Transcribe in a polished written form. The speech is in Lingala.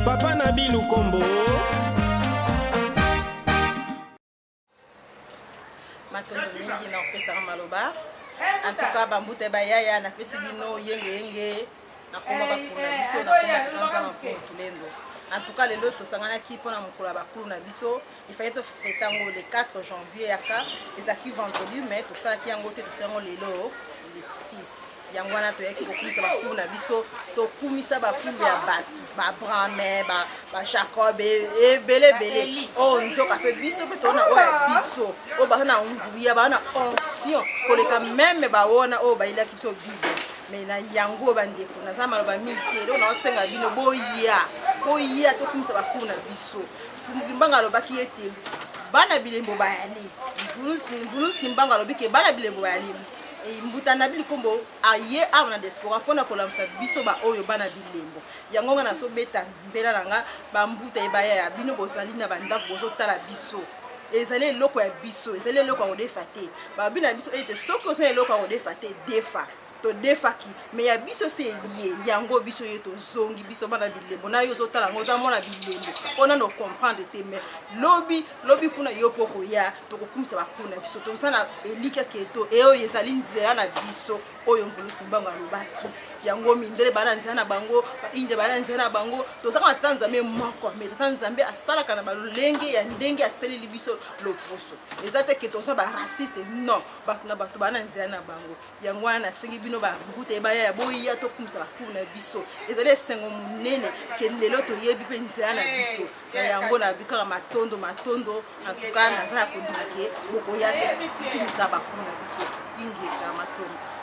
Papa Nabi Lukombo. Matondo mingi na kopesaka maloba. En tout cas, bambuta bayaya napesi bino yenge yenge na komba bakulu na biso na komba tata Nzambe Mfumu Tulendo. En tout cas, lelo tosanganaki mpona mokolo ya bakulu na biso. Il fallait tofete yango le 4 janvier yaka ezalaki vendredi, mais tosalaki yango te, tosali yango lelo le 6. Yango wana toyaki kokumisa bakulu na biso, tokumisa bakulu ya bato babrame, bajacob ebele ebele. Oyo nzoka mpe biso mpe toona oyo ya biso oyo baza na nguya, baza na onction koleka meme bawana oyo bayelaki biso Bible. Me na yango bandeko, naza maloba mingi te. Eloko naosenga bino, boya, boya tokumisa bakulu na biso. Mfumu Kimbangu alobaki ete bana bilembo bayali. Mvuluzi Kimbangu alobi ke bana bilembo bayali. Mbuta Nabi Likombo aye awa na diaspora mpona kolamusa biso baoyo bana bilembo. Yango nga nazobeta mbela na nga, bambuta ebaya ya bino bozali na bandako bozotala biso. Ezali eloko ya biso, ezali eloko ya kodefa te. Babi na biso ete soki oza eloko ya kodefa te, defa. Todefaki, me ya biso se ye yango biso ye tozongi biso bana bilembo. Na yo ozotala yango, oza mwana bilembo mpo nano comprendre te, me lobi lobi kuna yo mpo koya tokokumisa bakulu na biso. Toza na elikya keto eoyo ezali nzela na biso oyo Mvulusi Mbango alobaki yango. Mindele baa na nzela na bango, bainde baa na nzela na bango, tozaka na tata Nzambe moko, me tata Nzambe asalaka na balolenge ya ndenge asaleli biso loposo. Eza te ke toza baraciste, non, bato na bato baa na nzela na bango. Yango wana nasengi bino bambuta ebaya ya boya tokumisa bakulu na biso. Ezali esengo monene ke lelo toyebi mpe nzela na biso. Na yango na bikaka matondo matondo. En tout cas, naza na kondima ke bokoya tokumisa bakulu na biso. Ingeta matondo.